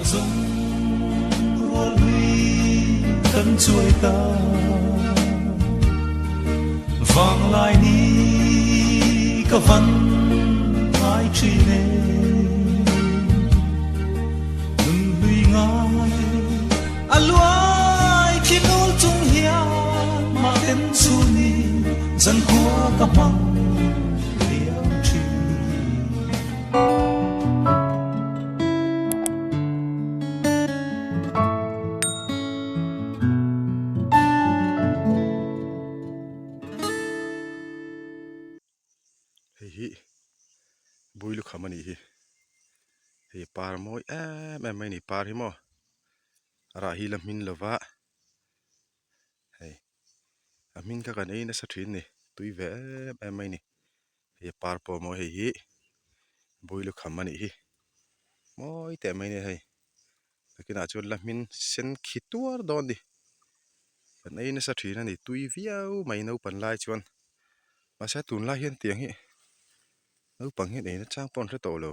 zawng rual hlui kan chuai ta. Vanglai ni ka van ngai thin e. Nun hlui ngai a luai khi nul chung hian mahten chu ni zankhua ka hmang liam thin. Hei hi bui lukham a nih hi hei par mawi em em mai a ni par hi maw a rah hi la hmin lova hei a hming kha kan ei nasa thin a ni tui ve em em mai a ni hei par pawh maw hei hi bui lukham a nih hi mawi teh mai a ni hei. Nakinah chuan la hmin sen khi tuar dawn a ni. Kan ei nasa thin a ni tui viau mai naupan lai chuan mahse tunlai hian tiang hi naupang hian eina chang pawh an hre tawh lo.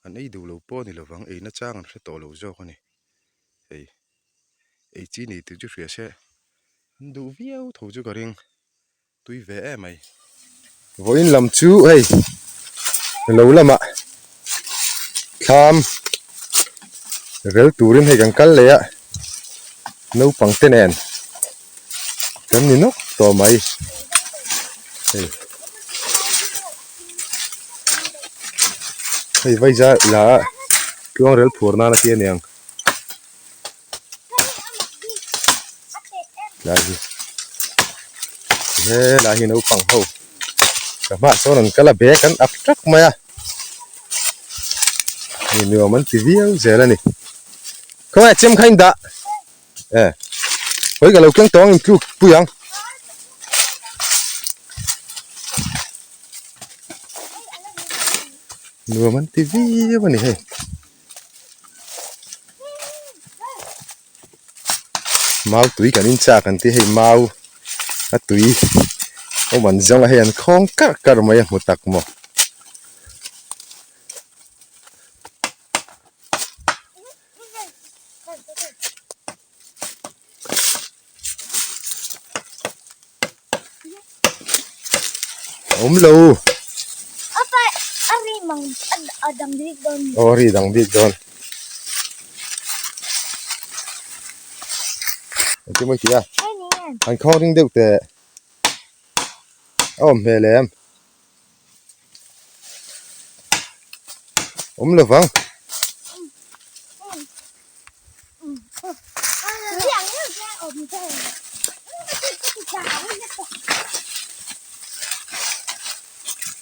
An ei duh lo pawh a ni lovang eina chang an hre tawh lo zawk a ni. Hei ei chi ni tih chu hria se an duh viau tho chu ka ring. Tui ve em mai. Vawiin lam chu hei lo lamah thlam rel turin hei kan kal leh a naupang te nen kan ni nawk tawh mai hei hei vaiza la a tluang rel phur nan a ti aniang. Lai hi he lai hi naupang ho ka hmaah sawn an kal a bag an ak tak mai a hei nuam an ti viau zel a ni khawnge chem kha in dah e hawi ka lo keng tawng in tluk pui ang. Nuam an ti viau a ni hei. Mau tui kan in chak an ti hei mau a tui awm an zawng a hei an khawng karh karh mai a hmu tak maw. Awm lo. Aw a ri dang bik dawn. Engtin maw i tih a? An khawng ring deuh teh. A awm hmel em? Awm lo vang.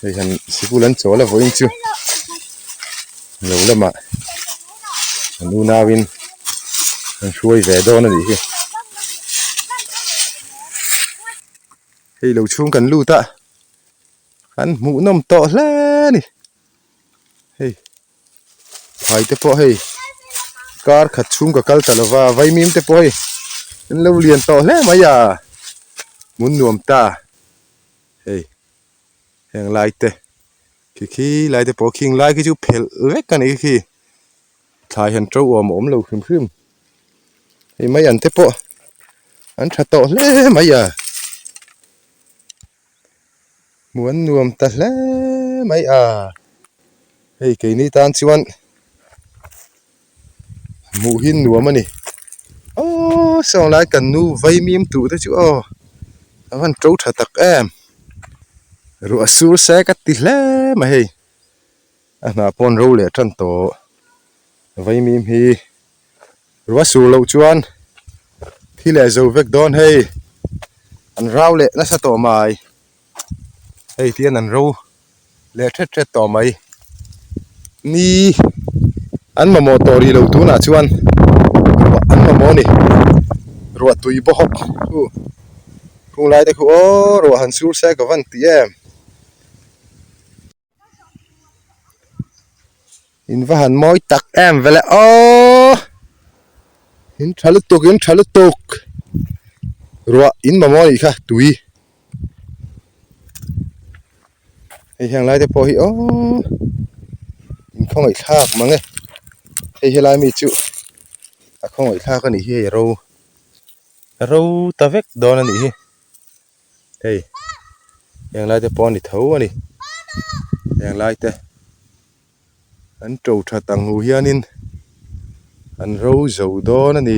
Hei han sikul an chawl a vawiin chu lo lamah an unauin an hruai ve dawn a nih hi. Hei lo chhung kan lut a an hmuhnawm tawh hle a ni hei phai te pawh hei kar khat chhung ka kal ta lo va vaimim te pawh hei an lo lian tawh hle mai a hmun nuam ta hei heng lai te khi khi lai te pawh khing lai khi chu phelh vek a ni khi thlai han to awm a awm lo hrim hrim hei mai an te pawh an tha tawh hle mai a hmuh an nuam ta hle mai a hei keini tan chuan hmuh hi nuam a ni aww saw lai kan nu vaimim tuh te chu aw a van to tha tak em ruah sur se ka ti hle mai hei. A hnah pawh an ro leh tan tawh. Vaimim hi ruah sur loh chuan thi leh zo vek dawn hei. An rau leh nasa tawh mai. Hei tihian an ro leh thet thet tawh mai. Ni an mamawh tawh rih lo tunah chuan ruah an mamawh a ni. Ruah tui bawk khu khung lai te khu aw ruah han sur se ka van ti em. In va han mawi tak em vele aww in tha lutuk in tha lutuk ruah in mamawh anih kha tui hei heng lai te pawh hi aww in khawngaih thlak mang e. Hei helai mi chu a khawngaih thlak a nih hi hei ro ro ta vek dawn a nih hi hei heng lai te pawh a ni tho a ni heng lai te an to that ang hu hianin an ro zo dawn a ni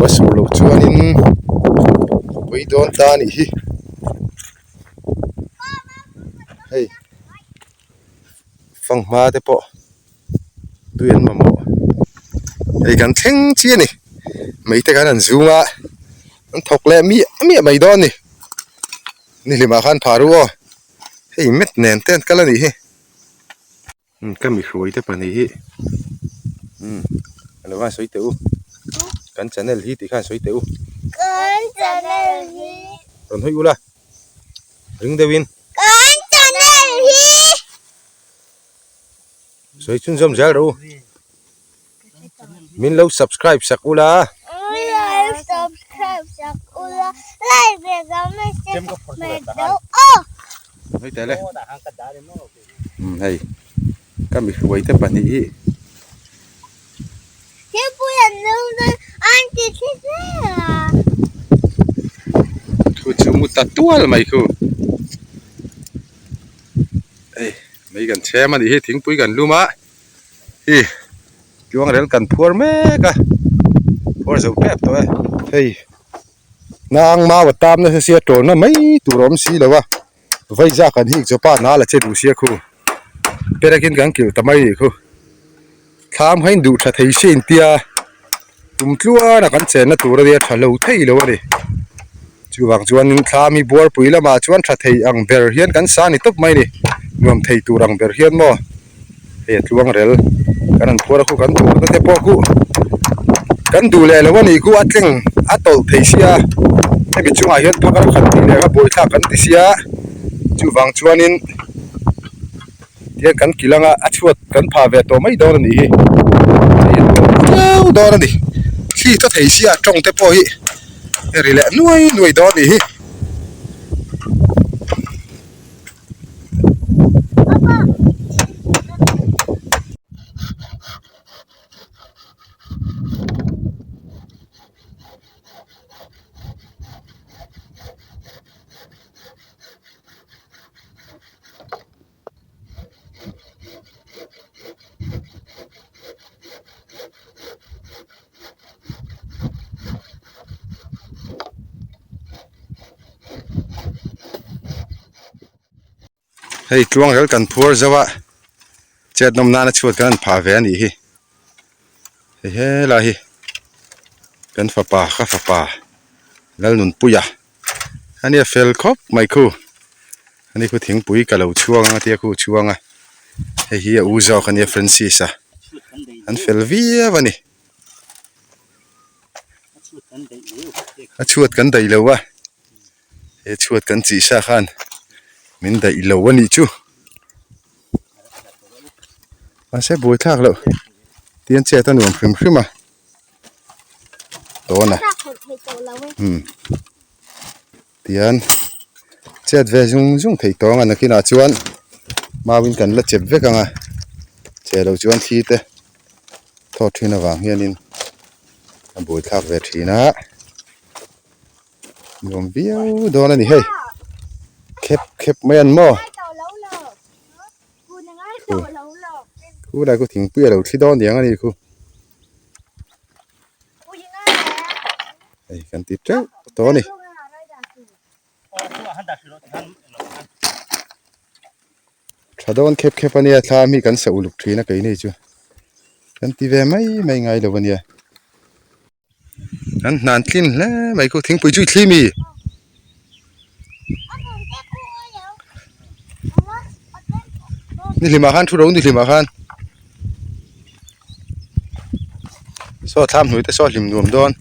a sur loh chuanin a pui dawn ta a nih hi hei. Fanghma te pawh tui an mamawh hei kan thleng chi a ni mei te khan an zung a an thawk leh miah miah mai dawn a ni ni hlimah khan phah ru aw hei met nen te an kal a nih hi ka mi hruai te pahnih hi umm a lo van sawi teh u kan channel hi tih khan sawi teh u kan channel hi rawn hawi ula ring deuhin. Kan channel hi. Sawi chhunzawm zel rawh u. Min lo subscribe sak ula. Min lo subscribe sak ula. Like leh comment share hmet do aw. Hei teh le. Umm hei ka mi hruai te pahnih hi. Thingpui an lo dawn an ti thli zel a. Thu chu mu ta tual mai khu. Hei mei kan chhem a nih hi thingpui kan lum a hi tluang rel kan phuar mek a phuar zo tep tawh e. Hei nang mau a tam nasa sia tawlna mai tur a awm si lo a vawiza kan hik chawpa hna la che duh sia khu perakin kan kilh ta mai nih khu. Thlam kha in duh tha thei se intia tum tluan a kan chenna tur ania tha lo thei lo a ni. Chuvang chuanin thlam hi buarpui lamah chuan tha thei ang ber hian kan sa ni tawp mai a ni. Nuam thei tur ang ber hian maw hei a tluang rel kan han phuar a khu kan duh na te pawh khu kan duh leh lo a nih khu a tleng a tawlh thei sia hemi chungah hian phakar khat tih leh kha buaithlak kan ti sia chuvang chuanin. Tihian kan kil anga a chhuat kan phah ve tawh mai dawn a nih hi hei a tawp viau dawn a ni thli ka thei sia tawng te pawh hi a ri leh nuai nuai dawn a nih hi. Hei tluang rel kan phuar zo a chet nawm nana chhuat kan han phah ve a nih hi hei helai hi kan fapa ka fapa Lalnunpuia. A nia fel khawp mai khu ani khu thingpui ka lo chhuang anga tia khu chhuang a hei hi a u zawk ania Francis a an fel viau a ni a chhuat kan daih lo a he chhuat kan chih sa khan min daih lo a nih chu mahse buaithlak loh tian chet a nuam hrim hrim a. Tawn a umm tihian chet ve zung zung theih tawng a nakinah chuan mauin kan la chep vek ang a che lo chuan thli te thawt thin avang hianin a buaithlak ve thin a nuam viau dawn a ni hei khep khep mai an maw. Khu lai khu thingpui a lo thli dawn niang a ni khu. Hei kan ti teuh tawh a ni. Tha dawn khep khep a nia thla mi kan sa uluk thin a keini chu kan ti ve mai mai ngai lo a nia. An hnan tlin hle mai khu thingpui chu i thli mi. Ni hlimah khan thu ro ni hlimah khan saw thlam hnui te saw hlim nuam dawn.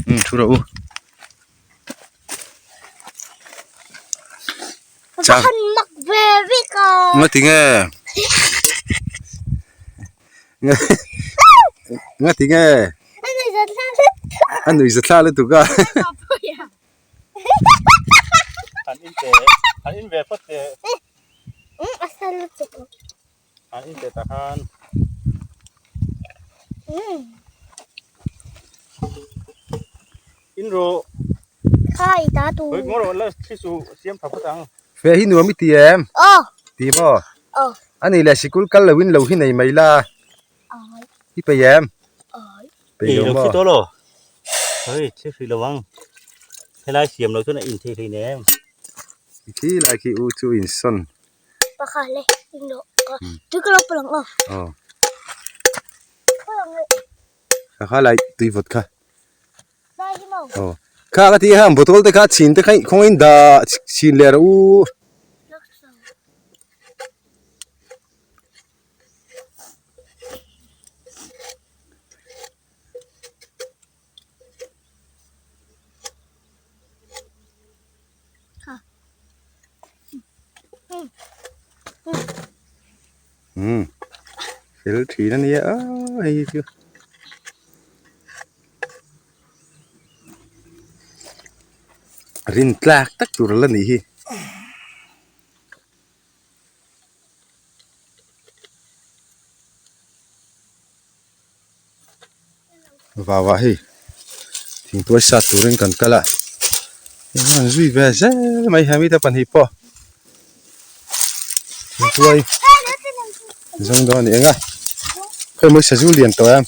Umm thu rawh u. Chak. Mak ve vek a. Nga ti nge? Nga ti nge? A nui za thla lutuk a. An in te, an in ve phawt te. tah khan. In rawh. Khai ta tu. Hoi ngawr rawh la thli suh siam tha phawt ang. Fe hi nuam i ti em? Aw. Ti maw? Aw. Ani leh sikul kal lo in lo hi nei mai la. Ai. I pe em? Ai. Pe lo maw? Ei lo thli tawh lo. Hoi thli hrih lo ang. Helai siam lo chuan a in thei hlei nem. I thi lai khi u chu in sawn. Pakhat le in rawh. Tui ka lo palang aw. Aw. Kha kha lai tui vawt kha. Aw. Kha ka ti hang bottle te kha chhin te kha khawngaih in dah chhin leh rawh u. Umm fel thin a nia aaa hei hi chu. Rin tlak tak tur a la nih hi. Vau ah hei thingtuai sat turin kan kal a eng an zui ve zel mai he mite pahnih pawh thingtuai zawng dawn a ni eng a khawi mawi sazu lian tawh em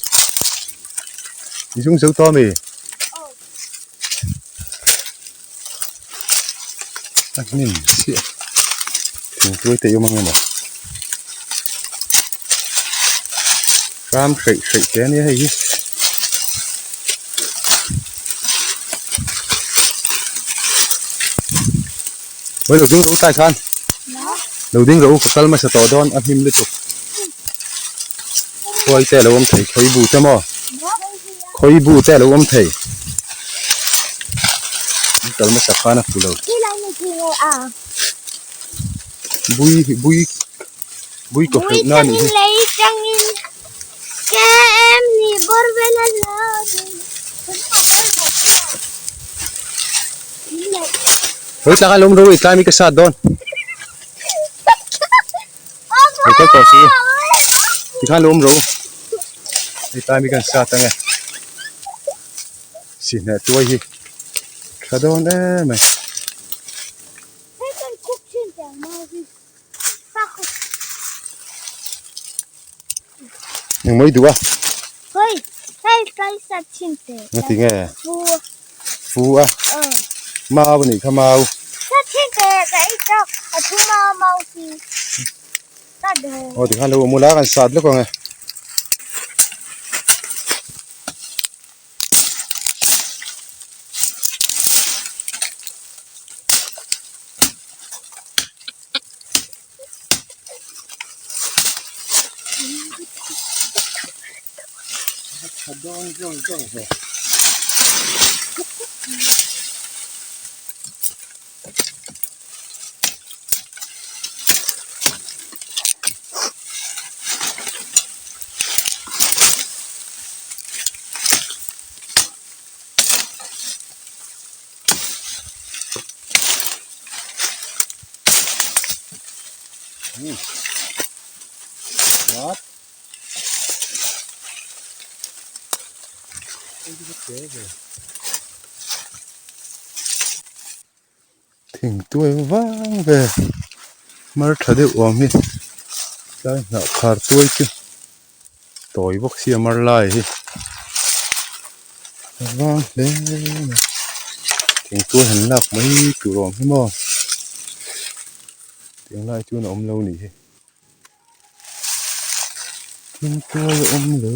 i zung zo tawh ami a hnim chiah thingtuai te i awm ang emaw ram hreih hreih te ania hei hi hawi lo ding rawh u tlai khan lo ding rawh u ka kal hmasa tawh dawn a hnim lutuk khuai te a lo awm thei khawi bu te maw. Khawi bu te a lo awm thei. An kal hmasa khan a fu lo. Bui bui bui kaw hreuh na anih hi. Hawi tlak a lo awm ro i tlai mi ka sat dawn. Lo kal tawh si tikhan lo awm ro hei tlai mi kan sat ange sihhneh tuai hi tha dawn em mai. Engmaw i duh a? Ngatinge? Fu a? Mau anih kha mau. Aw tikhan lo awm ula kan sat lawk ang e. Thingtuai vang ve mar tha deuh awm hi tlai hnah khar tuai chu tawi bawk sia mar lai hi a vang hle mai thingtuai han lak mai tur awm hi maw tiang lai chuan a awm lo nih hi. Thingtuai a awm lo.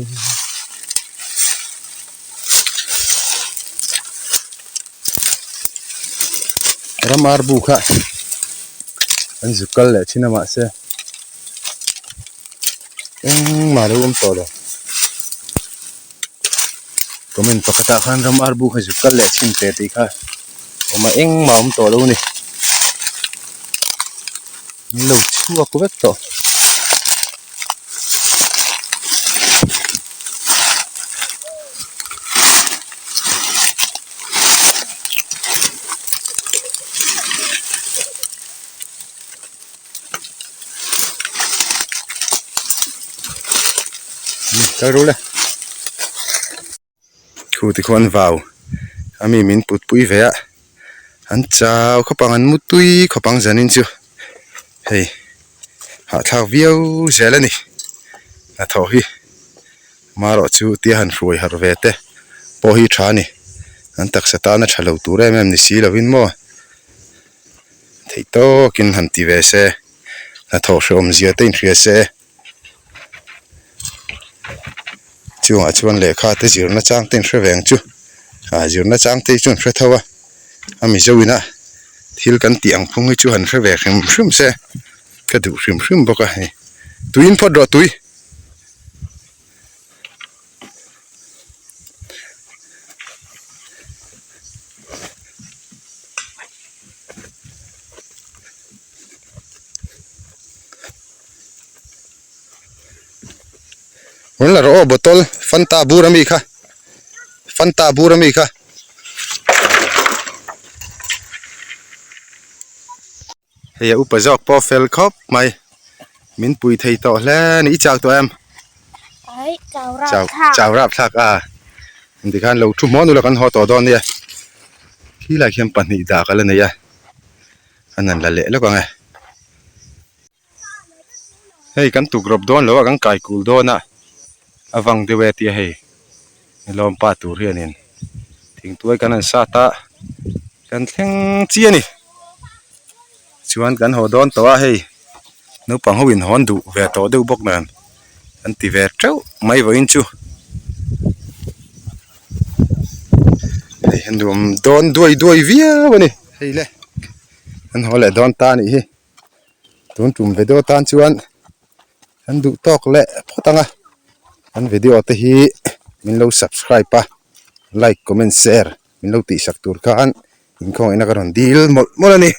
Ram ar bu kha an zuk kal leh thin a mahse engmah lo awm tawh lo. Comment pakhatah khan ram ar bu kha zuk kal leh thin teh tih kha awm a engmah awm tawh lo a ni. An lo chhuak vek tawh. Kal ru le. Khu tikhuan vau a mi min put pui ve a an chau khawp ang an mu tui khawp ang zanin chu hei hahthlak viau zel a ni hnathawh hi marawh chu tia han hruai harh ve te pawh hi tha a ni an taksa tana tha lo tur em em ni si lovin maw theih tawkin han ti ve se hnathawh hrehawm zia te inhria se. Chungah chuan lehkha te zirna chang te in hre ve ang chu ah zirna chang te hi chu an hre tho a a mizo ina thil kan tih ang phung hi chu han hre ve hrim hrim se ka duh hrim hrim bawk a hei tuiin phawt rawh tui. Rawn la rawh aw bottle fanta bur ami kha fanta bur ami kha. Hei a upa zawk pawh fel khawp mai min pui thei tawh hle a ni i chak tawh em? Chau chau rap thlak a tikhan lo thu hmawn ula kan haw tawh dawn nia khilai khian pahnih dah ka la nei a. An han la leh lawk ang e. Hei kan tuk rawp dawn lo a kan kai kul dawn a a vang deuh e tia hei nilawm pa tur hianin thingtuai kan han sat a kan thleng chi a ni chuan kan haw dawn tawh a hei naupang ho in hawn duh ve tawh deuh bawk nen an ti ve teuh mai vawiin chu hei a nuam dawn duai duai viau a ni. Hei le an haw leh dawn ta anih hi tun tum video tan chuan an duh tawk leh phawt ang a an video te hi min lo subscribe a like comment share min lo tihsak tur khan inkhawngaihin a ka rawn dil mawlh mawlh a ni.